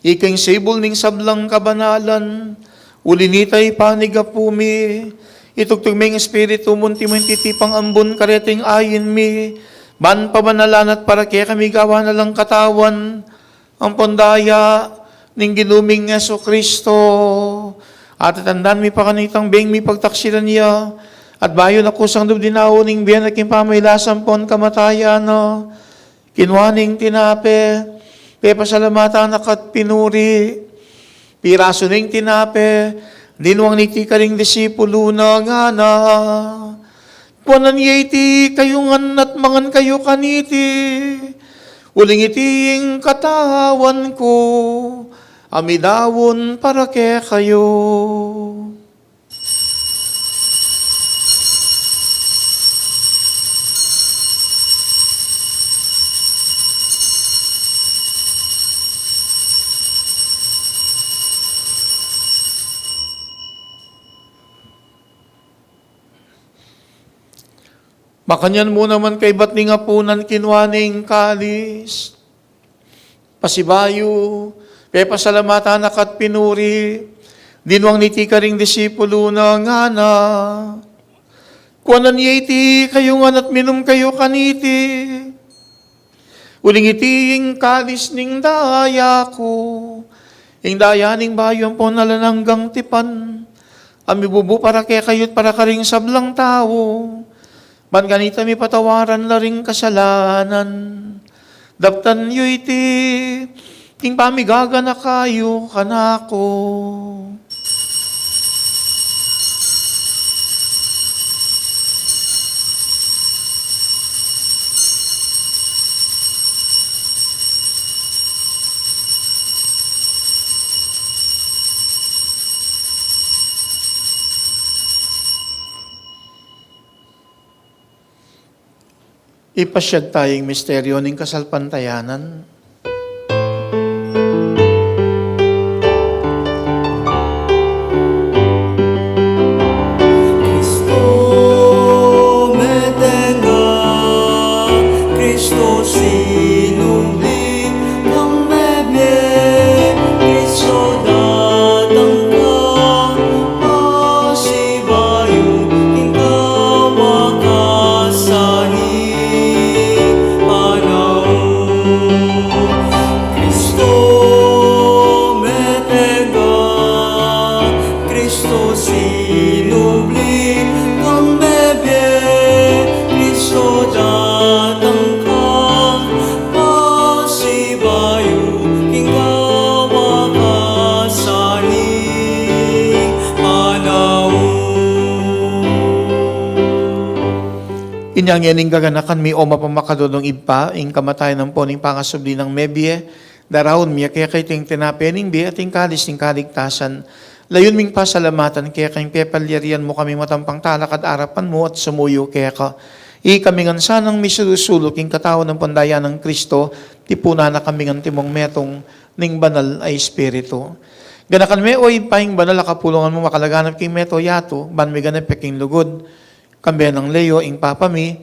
ika ing sibul ning sablang kabanalan. Uli nita, ipanig Apu mi, itugtug me ing Espiritu mu, anti mu ing titipang ambun kareting ain mi, ban pabanalan at para kekami gawan na lang katawan ampon daya ning Ginu ming Jesucristo. At atandan mi pa kanitang beng mipagtaksilan ya, at bayu na kusang lub dinaun ing bie na king pamailas ampon kamatayan na, kinua ne ing tinape, pepasalamatan na ka't pinuri, pirasu ne ing tinape, dinwang niti karing disipulu na, ngana: Kuanan ye iti kayu ngan at mangan kayu kaniti, uling iti ing katawan ku, a midaun para kekayu. Makanyan mu naman kaibat ning apunan, kinua ne ing kalis, pasibayu, pepasalamatan na ka't pinuri, dinwang niti karing disipulu na, ngana: Kuanan ye iti kayu ngan at minum kayu kaniti, uling iti ing kalis ning daya ku, ing daya ning bayu ampon alang anggang tipan, a mibubu para kekayu't para karing sablang tau, ban kanita mipatawaran la ring kasalanan. Daptan yu iti king pamigaganaka yu kanaku. Ipasyag taya ing misteryo ning kasalpantayanan. Kristo, metung ka, Kristo, sinubli kang mebie, Kristo, datang ka, pasibayu king kawakasan ning panaun. Kristo, metung ka, Kristo, sinubli kang mebie, Kristo, datang ka, pasibayu king kawakasan ning panaun. Inya ngening gaganakan mi, o mapamakalulung Ibpa, ing kamatayan ampon ing pangasubli nang mebie, daraun mi keka iting tinape ning bie at ing kalis ning kaligtasan. Layun ming pasalamatan keka ing pepalyarian mu kaming matampang talakad arapan mu at sumuyu keka. Ikami ngan sanang misulu-sulu king katawan ampon daya nang Kristo, tipunan na kami ngan timong metung ning Banal a Espiritu. Ganakan me, o Ibpa, ing banal a kapulungan mu makalaganap king mabilug a yatu, ban miganap ya king lugud, kambe nang Leo ing Papa mi,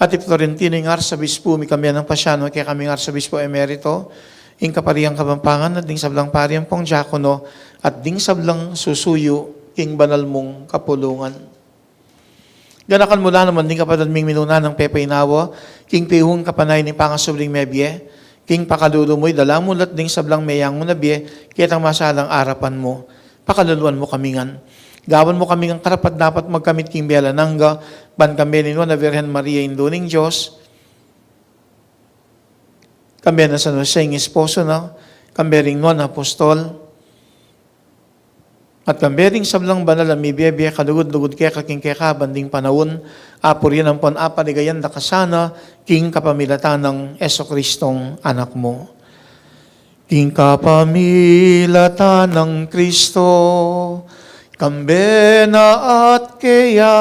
at i Florentino ing Arsobispu mi, kambe nang Pasiano, kekaming Arsobispu Emerito, ing Kaparian Kapampangan, at ding sablang pari ampong diakono, at ding sablang susuyu king banal mung kapulungan. Ganakan mu la naman ding kapatad ming minuna nang pepainawa king pihung kapanayan ning pangasubling mebie, king pakalulu mu idala mu la at ding sablang meyangu na bie ketang masalang arapan mu. Pakaluluan mu kami ngan. Gawan mu kami ngan karapat-dapat magkamit king bie alang angga, ban kambe ning Nuan a Virgen Maria, Indu ning Dios, kambe nang San Jose ing esposo na, kambe ring Nuan a Apostol, at kambe ring sablang banal a mibie-bie kalugud-lugud keka king kekaban ding panaun, apurian ampon apaligayan da ka sana king kapamilatan nang Jesucristong Anak mu. King kapamilatan nang Kristo, kambe na at keya,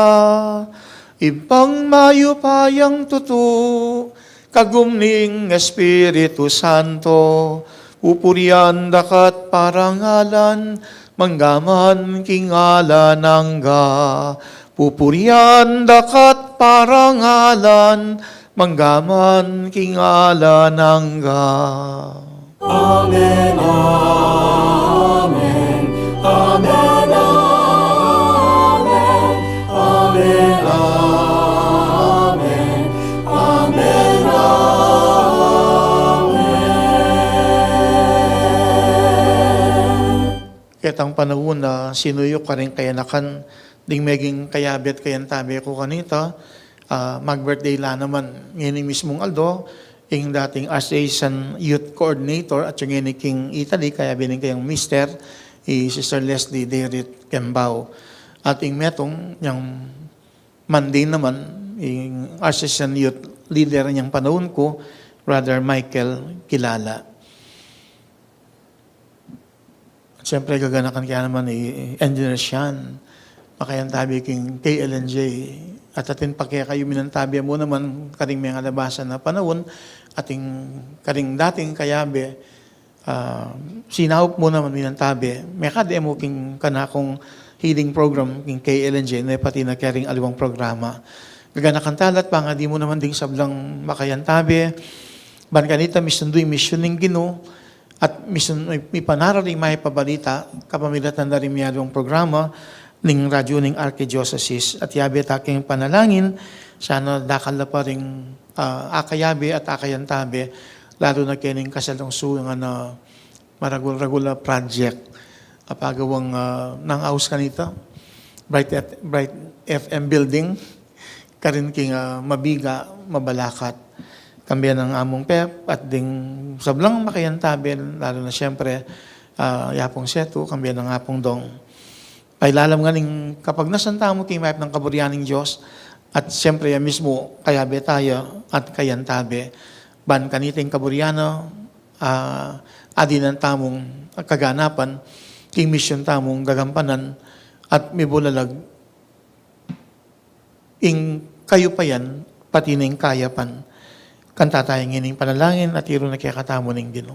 Ibpang mayupayang tutu, kagum ning Espiritu Santo, pupurian da ka at parangalan, mangga man king alang angga. Pupurian da ka at parangalan, mangga man king alang angga. Amen, amen, amen, amen, amen, amen, amen, amen. Ketang panaun a sinuyuk karing kayanakan ding meging kayabe at kayantabe ku kanita, ah, mag-birthday la naman ngeni mismung aldo ing dating Archdiocese Youth Coordinator at ngeni king Italy, kayabe ning kayang mister, i Sister Leslie Derit Kembao. At ing metung yang Monday naman, ing Archdiocese Youth Leader yang panaun ku, Brother Michael Kilala. At siyempre, gaganakan ke naman i Engineer Sian, makayantabe king K L N J. At atin pa kekayu minantabe mu naman karing mengalabasan a panaun, atin karing dating kayabe, ah, sinaup mu naman minantabe. Mekad e mu king kanakung healing program king K L N J, ne pati na kering aliwang programa. Gaganakan tala at pangadi mu naman ding sablang makayantabe, ban kanita misundu ing misyun ning Ginu, at misun-, mi-, mipanaraling makipabalita, kapamilatan da ring miyaliwang programa ning radyu ning Archdiocese. At yabe ta king panalangin, sana dakal la pa ring, ah, akayabe at akayantabe, lalu na kening kasalungsungan a maragul-ragul a project a pagawang, ah, nang aus kanita, Bright F-, Bright F M building, karin king, ah, Mabiga, Mabalacat. Kambe nang Among Pep at ding sablang makayantabe, lalu na siyempre, ah, Yapong Setu, kambe nang Apong Dong. Pailalam ngening kapagnasan tamu king mayap nang kaburian ning Dios, at siyempre ya mismu kayabe taya at kayantabe. Ban kanita ing kaburian na, ah, adinan tamung kaganapan king misyun tamung gagampanan at mibulalag ing kayupayan, pati na ing kayapan. Kanta tayu ngening panalangin, atiru na kekatamu ning Ginu.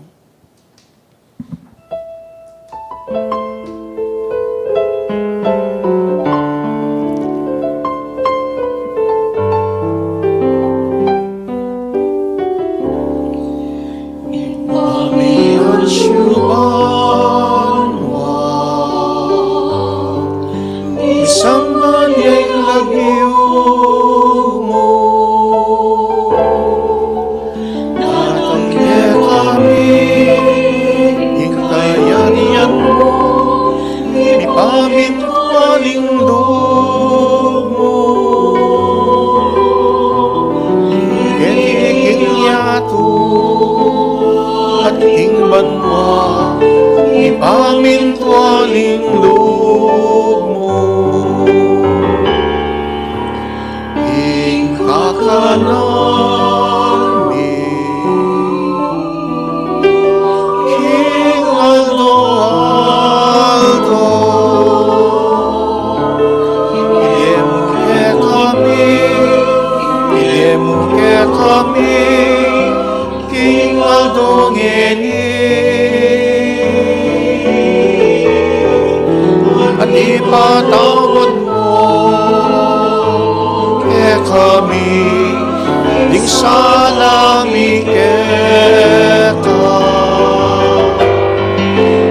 Ipamiansyu banua, misamban ya ing lagyu mu, datang kekami ing kayarian mu, mipamintuan ing lub mu keti king yatu at king banua, mipamintuan ing lub mu. Ing kakanan mi king aldo-aldo, ibie mu kekami, ibie mu kekami king aldo ngeni, at ipatawad mu kekami ding sala mi keka,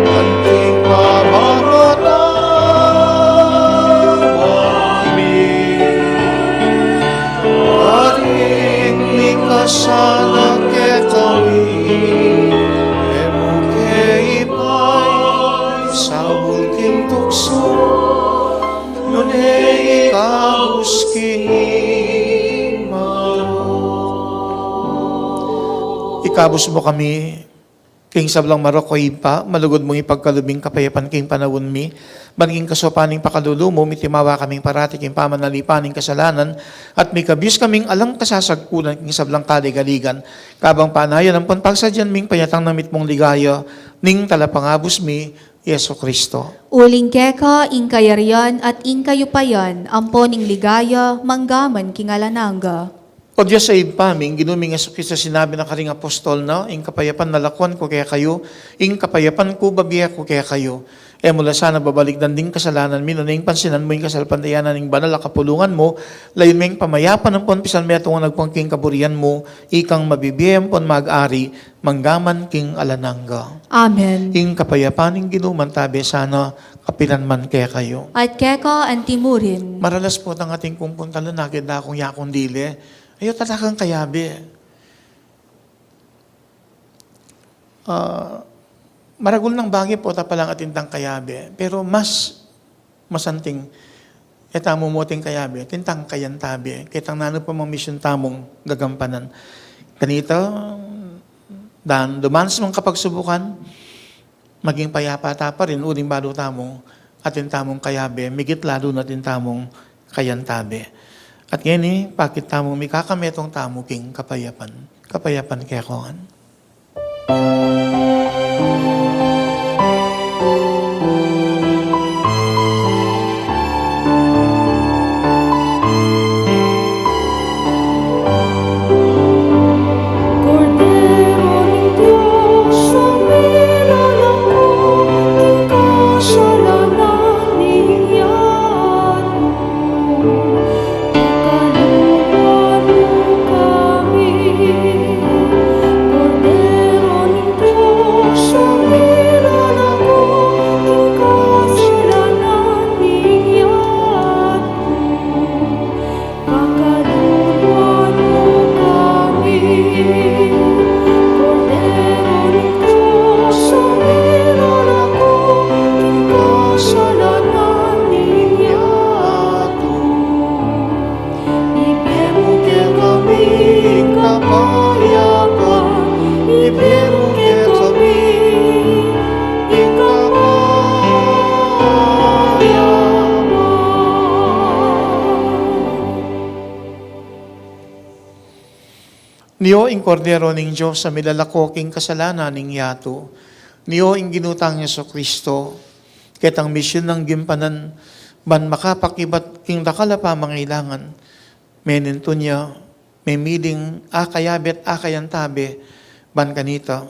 anti ing pamamatawad mi karing mikasala kekami, e mu ke ipaisaul king tuksu, nune ikabus king marok. Ikabus mu kami king sablang marok, o Ibpa, malugud mung ipagkalub ing kapayapan king panaun mi, ban king kasaupan ning pakalulu mu, mitimawa kaming parati king pamanalipan ning kasalanan, at mikabius kaming alang kasasagkulan king sablang kaligaligan, kabang panayan ampon pagsadyan ming panyatang na mitmung ligaya ning Talapangabus mi, Jesucristo. Uling keka ing kayarian at ing kayupayan, ampon ing ligaya, mangga man king alang angga. O Dios a Ibpa mi, ing Ginu ming Jesucristo sinabi na karing apostol na, ing kapayapan lalakwan ku kekayu, ing kapayapan ku bibie ku kekayu. E mu la sana babalikdan ding kasalanan mi, nune ing pansinan mu ing kasalpantayanan ning banal a kapulungan mu, layun me ing pamayapan ampon pisanmeatungan agpang king kaburian mu, ikang mabibie ampon mag-ari, mangga man king alang angga. Amen. Ing kapayapan ning Ginu mantabe sana kapilan man kekayu. At keka anti murin. Maralas pu tang atin kung puntalan, nakit da kung yakung dili. Ayu talagang kayabe. Ah, maragul nang bage pu ta palang atin tang kayabe. Pero mas masanting, e tamu mu atin kayabe, atin tang kayantabe, ketang nanu pa mang misyun tamung gagampanan. Kanita, dan dumanas mang kapagsubukan, maging payapa ta pa rin, uling balu tamung atin tamung kayabe, migit lalu na atin tamung kayantabe. At ngeni, pakit tamung mikakametung tamu king kapayapan. Kapayapan kekongan. Kordero ning Dios, a milalako king kasalanan ning yatu, pakalulwan mu kami. Kordero ning Dios, a milalako king kasalanan ning yatu, pakalulwan mu kami. Kordero ning Dios, a milalako king kasalanan ning yatu, ibie mu kekami ing kapayapan, ibie mu kekami ing kapayapan. Nio ing Kordero ning Dios a milalako king kasalanan ning yatu. Nio ing Ginu tang Jesucristo. Ketang misyun nang gimpanan ban makapakibat king dakal a pamangailangan, menintun ya, mimiling akayabe at akayantabe, ban kanita,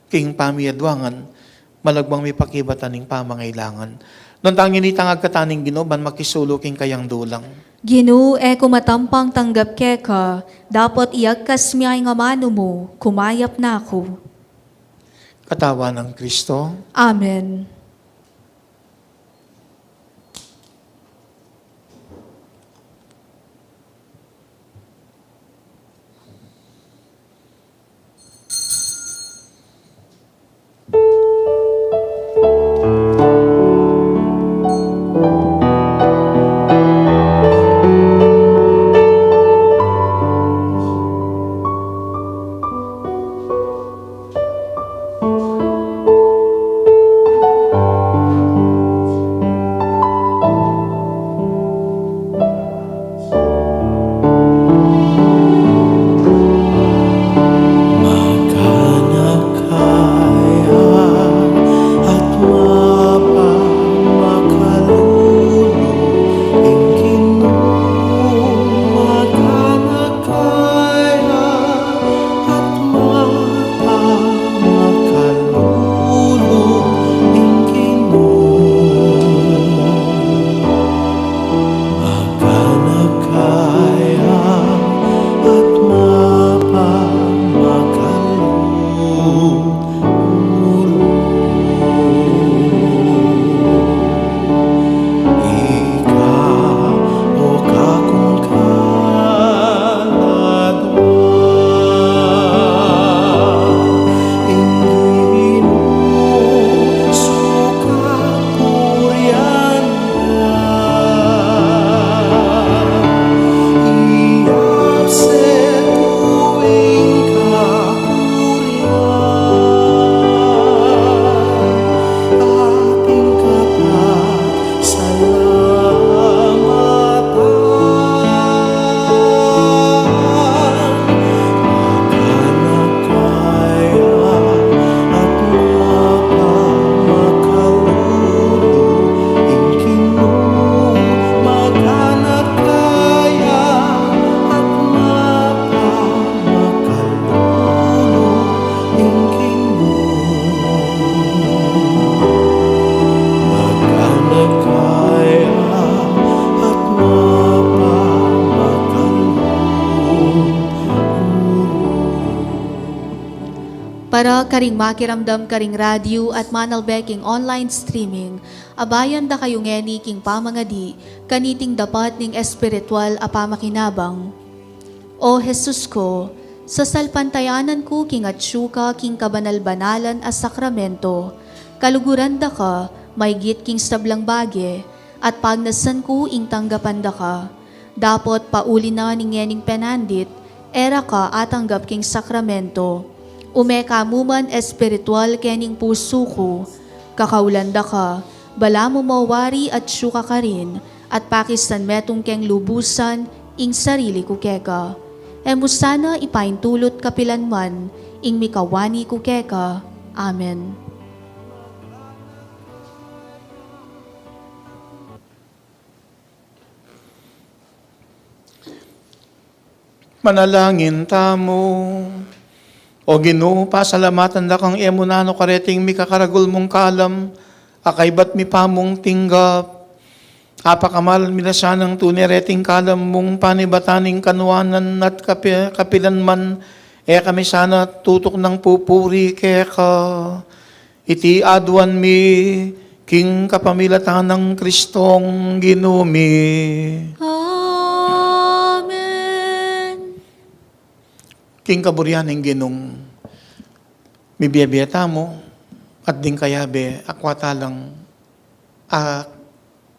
king pamiadwangan, malagwang mipakibatan ing pamangailangan. Nung tangin itang agkatan ning Ginu, ban makisulu king kayang dulang. Ginu, e ku matampang tanggap keka, dapot iyagkas mi ing amanu mu, kumayap na ku. Katawan nang Kristo. Amen. Kaya at mapamakalulu ing Ginu. Makanakaya at mapamakalulu. Ika o kakung kaladwa, ing Ginu sukat purian na. Iyapse ku ing kapurian. Ating kapagsalamatan, makanakaya at mapamakalulu ing Ginu, makanakaya at mapamakalulu. Ing Ginu, makanakaya at mapamakalulu. Para karing makiramdam karing radyo at manalbe king online streaming, abayan da kayu ngeni king pamangadi kaniting dapat ning espiritual a pamakinabang. O Jesus ku, sasalpantayanan ku king atsu ka king kabanal-banalan a sakramento. Kaluguran da ka maygit king sablang bage, at pagnasan ku ing tanggapan da ka. Dapot pauli na ning ngening penandit, e ra ka atanggap king sakramento. Ume ka mu man espiritual kening pusu ku, kakaulan da ka, balamu mo wari atsu ka karin, at pakisan metung keng lubusan ing sarili ku keka. E mu sana ipaintulut kapilan man ing mikawani ku keka. Amen. Manalangin tamu. O Ginu, pasalamatan da kang e mu nanu kareting mikakaragul mung kalam a kaybat mi pamung tinggap. Apakamal mi la sanang tune reting kalam mung panibatan ning kanuanan at kapi-, kapilan man e kami sana tutuknang pupuri keka. Iti aduan mi king kapamilatan nang Kristong Ginu mi. Amen. King kaburian ning Ginung mibie-bie tamu, at ding kayabe akwa talang a-,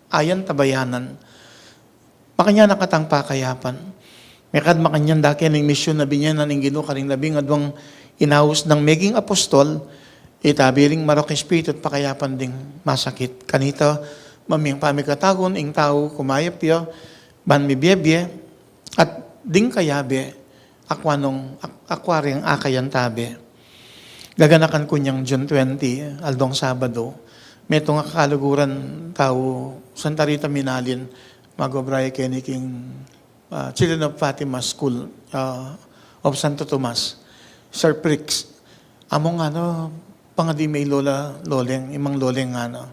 ayan tabayanan. Makanyan a katang pakayapan. Mekad makanyan da keni ing misyun a binye na ning Ginu karing labing adwang inaus nang meging apostol, itabi ring marok espiritu at pakayapan ding masakit. Kanita, maming pamikatagun ing tau kumayap ya, ban mibie-bie, at ding kayabe, akwa nung, ak-, akwa ring akayan tabe. Gaganakan ku nyang June twenty, aldong Sabado, metung a kaluguran tau Santa Rita Minalin, magobra ya keni king ah, Children of Fatima School, ah, of Santo Tomas, Sir Prix. Among ngana, pangadi me i Lola Loleng, i Mang Loleng ngana,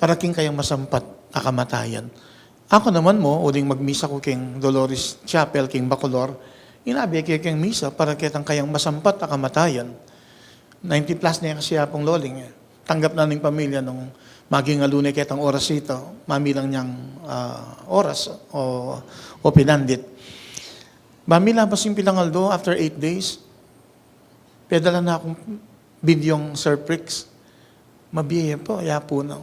para king kayang masampat a kamatayan. Aku naman mo, uling magmisa ku king Dolores Chapel, king Bacolor, inabe ke keng misa para ketang kayang masampat a kamatayan. Ninety plus ne kasi i Apung Loleng, e. Tanggap na ning pamilya nung maging alune ketang oras ita, mamilang neng, ah, oras o, o pinandit. Bang milapas ing pilang aldo, after eight days, pedala na kung bidyong Sir Prix. Mabie ya pu, yapu na.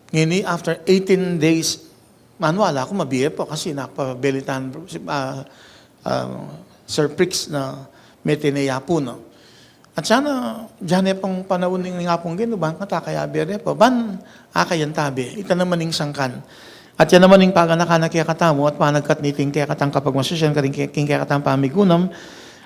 Ngeni, after eighteen days, maniwala ku mabie ya pu kasi nakapabalitaan, ah, ah, Sir Prix na mete ne, yapu na. At sana, dyan ne pang panaun ning Apung Ginu, ban kata kayabe re pu, ban akayan tabe, ita naman ing sangkan. At yan naman ing paganakan na kekatamu, at panagkat niting kekatang kapagmasusyan, karing ke-, king kekatang pamigunam,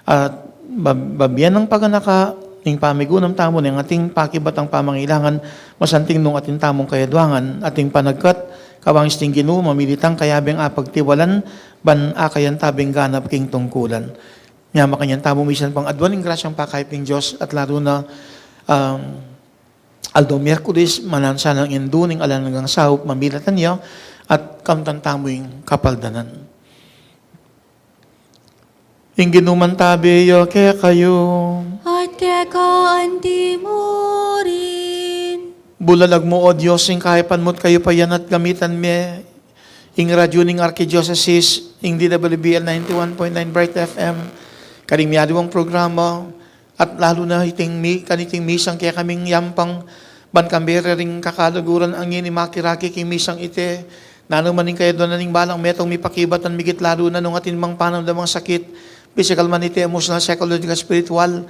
at bab-, babie nang paganaka ning pamigunam tamu, neng ating pakibatang pamangailangan, masanting nung atin tamung kayadwangan, ating panagkat, kabang isting Ginu, mamilitang kayabeng apagtiwalan, ban akayan tabeng ganap king tungkulan. Nya makanyan tamu misan pang aduan ing grasyang pakayap ning Dios, at lalu na, um, aldo Miyerkules, mananu sanang indu ning alang anggang saup, mamilatan ya, at kamtan tamu ing kapaldanan. Ing Ginu mantabe ya kekayu. At keka anti mu rin. Bulalag mu, O Dios, ing kayapan mu't kayupayan at gamitan me ing radyu ning Arkidiosesis, ing D W B L ninety-one point nine Bright F M, karing mialiwang programa, at lalu na iting mi-, kaniting misang kekaming yampang, ban kambe re ring kakalaguran a ngeni makirake king misang iti, nanu man ing kayadwanan ning balang metung mipakibat, migit lalu na nung atin mang panamdamang sakit, pisikal man iti, emosyonal, psychological, spiritual,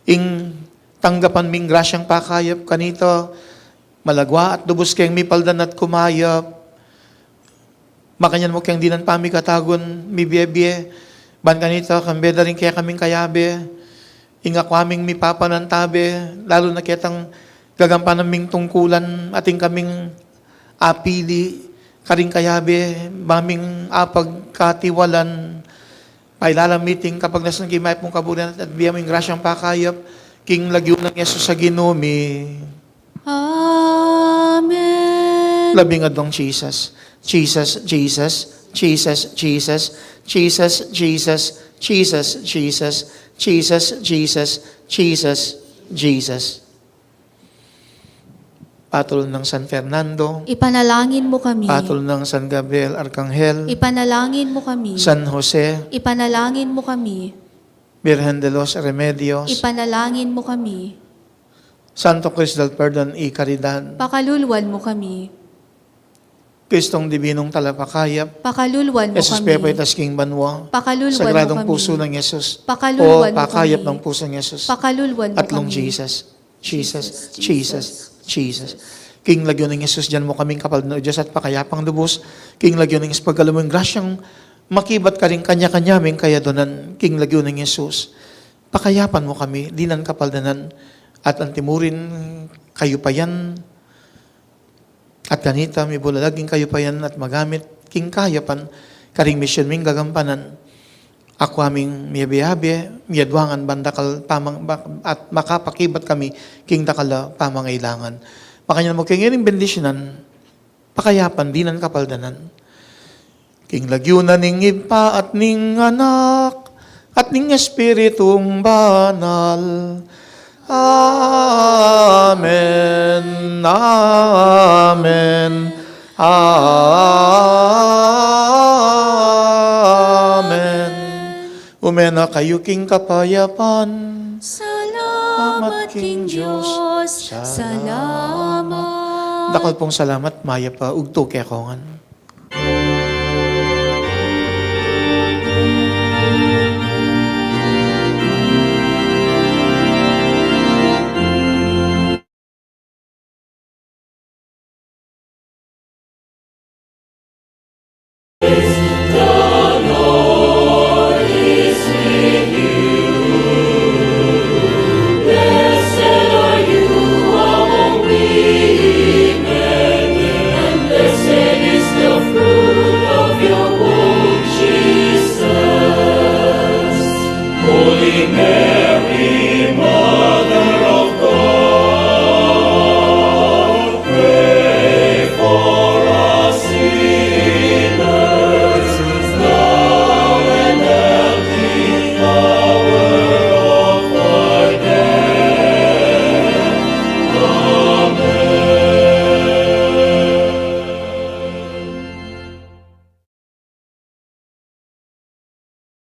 ing tanggapan ming grasyang pakayap kanita, malagwa at lubus keng mipaldan at kumayap. Makanyan mu keng dinan pamikatagun, mibie-bie, ban kanita, kambe da ring kekaming kayabe, ing akwa ming mipapanantabe, lalu na ketang gagampanan ming tungkulan, atin kaming apili karing kayabe, ba ming apagkatiwalan, pailalam miting kapagnasan king mayap mung kaburian, at bie mu ing grasyang pakayap, king lagyu nang Jesus a Ginu mi. Amen. Labing adwang Jesus. Jesus, Jesus, Jesus, Jesus, Jesus, Jesus, Jesus, Jesus, Jesus, Jesus, Jesus, Jesus. Patol nang San Fernando. Ipanalangin mo kami. Patol nang San Gabriel Arkanghel. Ipanalangin mo kami. San Jose. Ipanalangin mo kami. Birhen de los Remedios. Ipanalangin mo kami. Santo Cristo del Perdon y Caridad. Pakalulwan mo kami. Kristong Dibinong Talapakayap. Pakalulwan mo Jesus kami. Pepaitas king banua. Pakalulwan mo Sagradong kami. Puso nang Jesus. Pakalulwan O mo pakayap kami. Ng pusong Jesus. Pakalulwan mo Atlong kami. Jesus. Jesus, Jesus, Jesus. King lagyu nang Jesus, dinan mu kaming kapaldanan, O Dios, at pakayapang lubus. King lagyu nang Jesus, pagkalub mu ing grasyang makibat karing kanya-kanya ming kayadwanan. King lagyu nang Jesus, pakayapan mu kami, dinan kapaldanan, at antimurin kayupayan, at kanita mibulalag ing kayupayan at magamit king kayapan karing misyun ming gagampanan. Akwa ming miyabe-yabe, miyadwangan ban dakal pamang-, bak-, at makapakibat kami king dakal a pamangailangan. Makanyan mu keng ining bendisyunan, pakayapan, dinan kapaldanan. King lagyu na ning Ibpa at ning Anak at ning Espiritung Banal. Amen. Amen. Amen. Ume na kayu king kapayapan. Salamat king Dios. Salamat. Dakal pung salamat, mayap a ugtu kekongan.